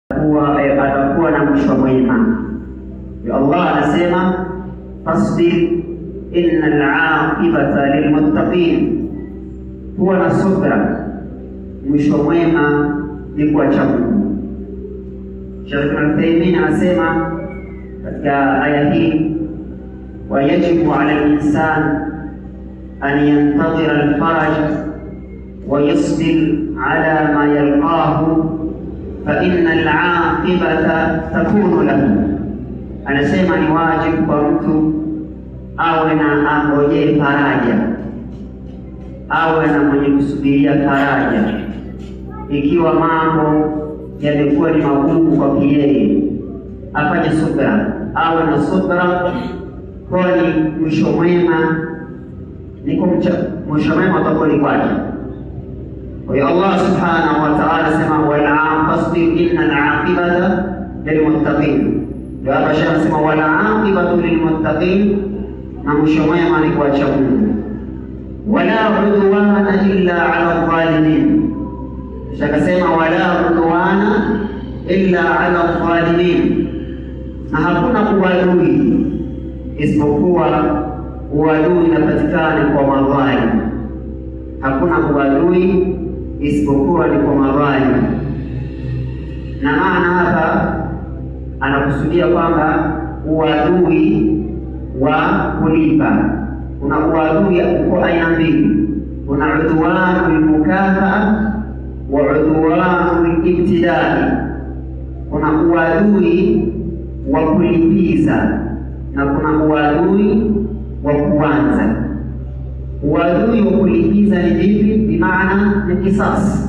Atakuwa na mwisho mwema. Allah anasema, fasbir innal aqibata lilmuttaqin, kuwa na subra, mwisho mwema ni kuacha Mungu. Sheikh Ibn Uthaymeen anasema katika aya hii, wa yajibu ala al-insan an yantadhira al-faraj wa yasbir ala ma yalqahu fa inna al-aqibata takunu lahu. Anasema ni wajibu kwa mtu awe na angojee faraja, awe na mwenye kusubiria faraja. Ikiwa mambo yamekuwa ni magumu kwake yeye, afanye subra, awe na subra, kwani mwisho mwema ni kumcha, mwisho mwema utakuwa ni kwake. Kwa hiyo Allah subhanahu wa ta'ala sema, fasbir innal aqibata lilmuttaqin. Ndio hapa shekhe anasema wal aqibatu lilmuttaqin, na mwisho mwema ni kuacha Mungu. Wala udwana illa ala dhalimin. Kisha akasema wala udwana illa ala dhalimin, na hakuna uadui isipokuwa uadui unapatikana kwa madhalimu. Hakuna uadui isipokuwa ni kwa madhalimu. Na maana hapa anakusudia kwamba uadui wa kulipa. Kuna uadui uko aina mbili, kuna udwanul mukafaa wa udwanul ibtidai. Kuna uadui wa kulipiza na kuna uadui wa kuanza. Uadui wa kulipiza ni vipi? Bimaana ni kisasi.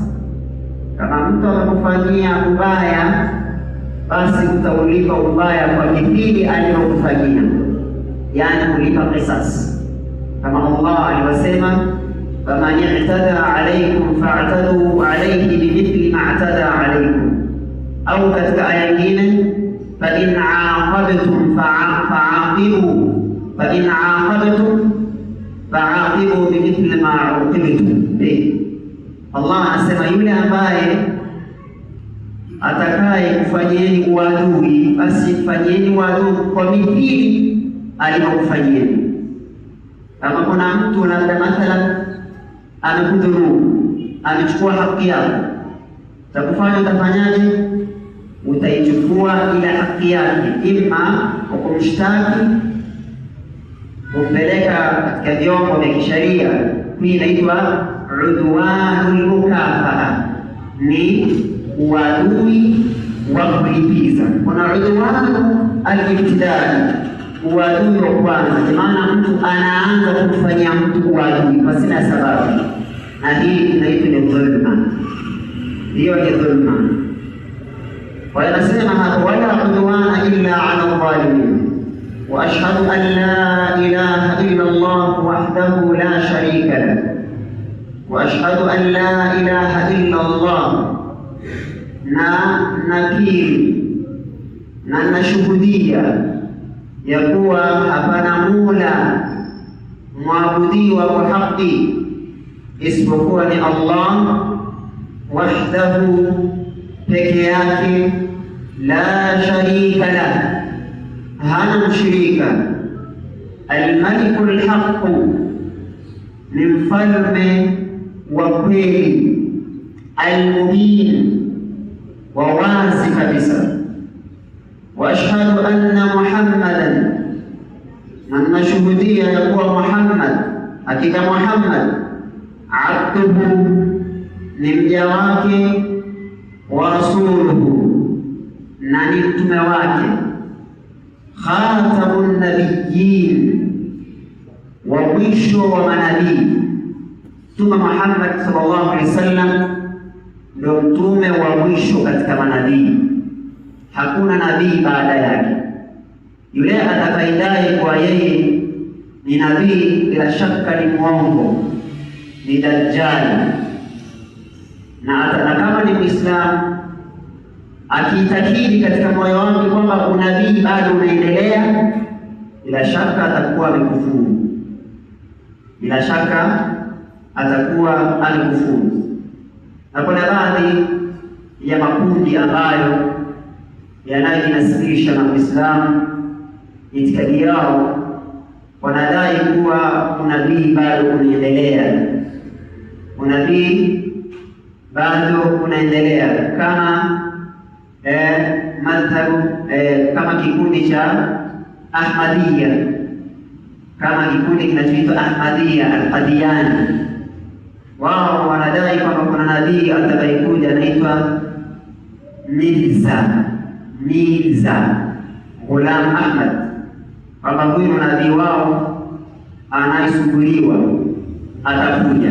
Kama mtu amekufanyia ubaya, basi utaulipa ubaya kwa kipindi aliyokufanyia, yaani kulipa kisasi, kama Allah alivyosema, faman i'tada alaykum fa'tadu alayhi bimithli ma i'tada alaykum, au katika aya nyingine, fa in aqabtum fa'aqibu fa in aqabtum fa'aqibu bimithli ma uqibtum bih. Allah anasema yule ambaye atakaye kufanyieni uadui, basi fanyieni uadui kwa mithili alivyokufanyieni. Kama kuna mtu labda mathalan amekudhulumu, amechukua haki yako, takufanya utafanyaje? Utaichukua ile haki yake, imma kwa kumshtaki, kumpeleka katika vyombo vya kisheria. Hii inaitwa udwanul mukafaa, ni uadui wa kulipiza. Kuna udwanu alibtidai, uadui wa kwanza, maana mtu anaanza kumfanyia mtu uadui pasina sababu, na hii inaitwa ni dhulma. Hiyo ni dhulma. Kwa hiyo anasema hapo, wala udwana illa ala dhalimin wa ashhadu an la ilaha illa Allah wahdahu la sharika lah wa ashhadu an la ilaha illa Allah, na nakiri na nashuhudia ya kuwa hapana mola mwabudiwa kwa haki isipokuwa ni Allah wahdahu, peke yake, la sharika lah, hana mshirika. Almaliku lhaqu, ni mfalme wa kweli, almubin, wa wazi kabisa. Wa ashhadu anna Muhammadan, na nashuhudia ya kuwa Muhammad, hakika Muhammad abduhu, ni mja wake, wa rasuluhu, na ni mtume wake, khatamun nabiyyin, wa mwisho wa manabii. Mtume Muhammad sallallahu alaihi wasallam ndio mtume wa mwisho katika manabii, hakuna nabii baada yake. Yule atakayedai kwa yeye ni nabii, bila shaka ni mwongo, ni dajjali. Na kama ni Muislamu akiitakidi katika moyo wake kwamba unabii bado unaendelea, bila shaka atakuwa amekufuru, bila shaka atakuwa amekufuru. Na kuna baadhi ya makundi ambayo yanayojinasibisha na Uislamu, itikadi yao wanadai kuwa unabii bado unaendelea, unabii bado unaendelea kama madhhabu kama kikundi cha Ahmadiyya, kama kikundi kinachoitwa Ahmadiyya Al-Qadiani. Wao wanadai kwamba kuna nabii atakayekuja anaitwa Mirza Ghulam Ahmad, kwamba huyu nabii wao anayesubiriwa atakuja.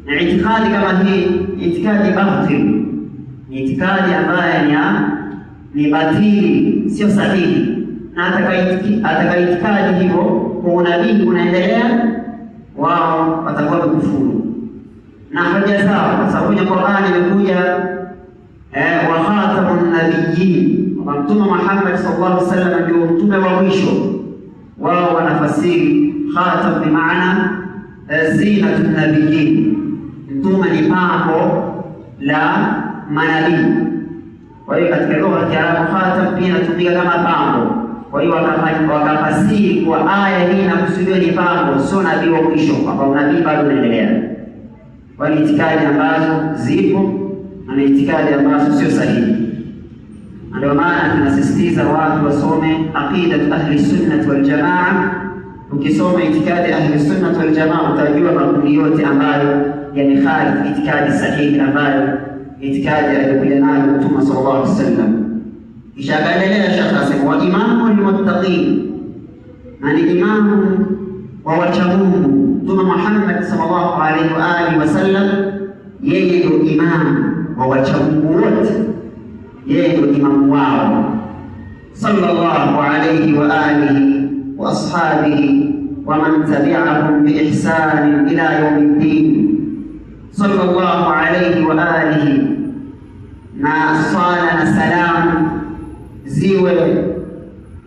Na itikadi kama hii, itikadi batil, ni itikadi ambayo ni batili, sio sahihi. Na atakaitikadi hivyo kwa unabii unaendelea, wao watakuwa wamekufuru na hoja zao, kwa sababu ya Qur'ani imekuja wa khatamun nabiyyin, kwa Mtume Muhammad sallallahu alaihi wasallam ndio mtume wa mwisho. Wao wanafasiri khatam bi maana zinatun nabiyyin, mtume ni pambo la manabii. Kwa hiyo katika lugha ya Kiarabu khatam pia inatumika kama pambo. Kwa hiyo wakafasiri kwa aya hii inakusudiwa ni pambo, sio nabii wa mwisho, kwamba unabii bado unaendelea. Kwa ni itikadi ambazo zipo na ni itikadi ambazo sio sahihi. Ndio maana tunasisitiza watu wasome aqidatu ahli sunnati wal jamaa. Ukisoma itikadi ahli sunnati wal jamaa utajua makundi yote ambayo yamekhalifu itikadi sahihi ambayo itikadi aliyokuja nayo Mtume sallallahu alaihi wasallam. Kisha akaendelea Shekh asema wa imamu lmuttaqin, na ni imamu wa wachamungu. Mtume Muhammad sallallahu alaihi wa alihi wasallam, yeye ndio imamu wa wachamungu wote, yeye ndio imamu wao sallallahu alayhi wa alihi wa ashabihi wa man tabi'ahum bi ihsanin ila yawmiddin. Sallallahu alayhi wa alihi, na sala na salamu ziwe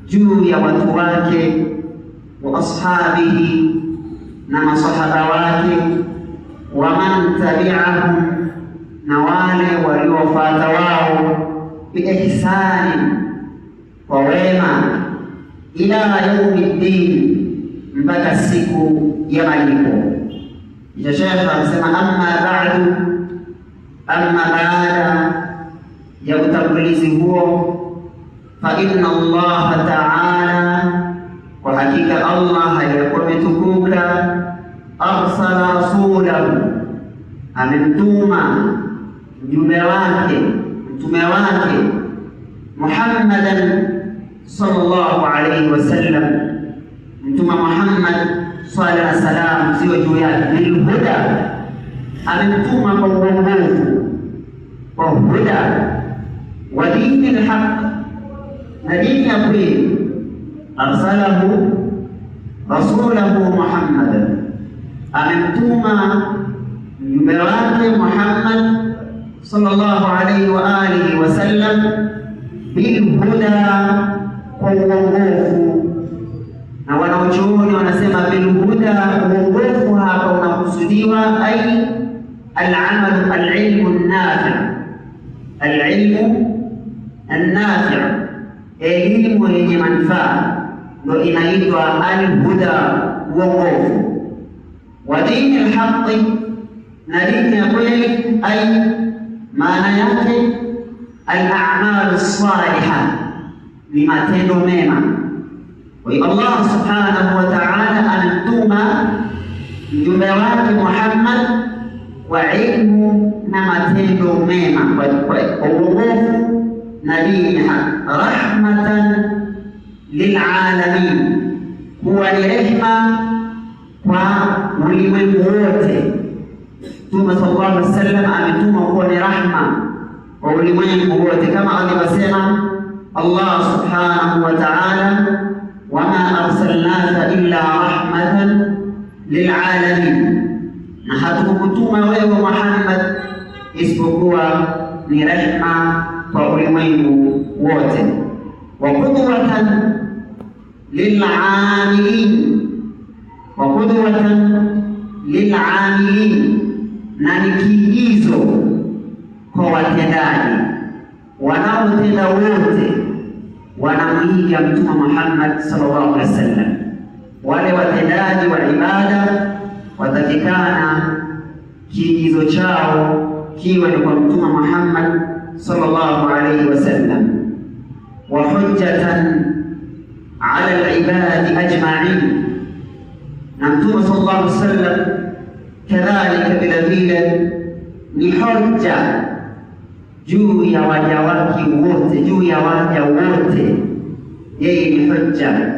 juu ya watu wake wa ashabihi, na masahaba wake, wa man tabi'ahum, na wale waliofuata wao, biihsani, kwa wema, ila yaumiddin, mpaka siku ya malipo. Kisha Shekh anasema amma ba'du, amma baada ya utangulizi huo, fa inna Allaha ta'ala, kwa hakika Allah aliyakuwa ametukuka, arsala rasulahu, amemtuma mjumbe wake, mtume wake Muhammadan sallallahu alayhi wasallam, Mtume Muhammad swala na salam ziwe juu yake, bilhuda, amemtuma kwa uongofu, kwa huda wa dini lhaq, na dini ya kweli. Arsalahu rasulahu Muhammadan, amemtuma mjumbe wake Muhammad sallallahu alayhi wa alihi wasallam, bilhuda, kwa uongofu. Na wanaochuoni wanasema bilhuda, uongofu hapa unakusudiwa ai alamalu alilmu nafi, alilmu annafi, elimu yenye manufaa ndo inaitwa alhuda, uongofu. Wa dini lhaqi, na dini ya kweli, ai maana yake alamalu saliha, ni matendo mema. Kwa hiyo Allah subhanahu wa ta'ala amemtuma mjumbe wake Muhammad kwa ilmu na matendo mema, kwa uongofu na dini ya haki, rahmatan lilalamin, kuwa ni rehma kwa ulimwengu wote. Mtume sallallahu alaihi wasallam ametuma kuwa ni rahma kwa ulimwengu wote, kama alivyosema Allah subhanahu wa ta'ala, wama arsalnaka illa rahmatan lilalamin, na hatukukutuma wewe Muhammad isipokuwa ni rehma kwa ulimwengu wote. Wa qudwatan lil'amilin, wa qudwatan lil'amilin, na ni kiigizo kwa watendaji. Wanaotenda wote wanamwiga Mtume Muhammad sallallahu alaihi wasallam. Wale watendaji wa ibada watakikana kiigizo chao kiwe ni kwa Mtume Muhammad sallallahu alaihi wasallam. Wa hujjatan ala alibadi ajma'in, na Mtume sallallahu alaihi wasallam kadhalika vile vile ni hoja juu ya waja wake wote, juu ya waja wote, yeye ni hujja.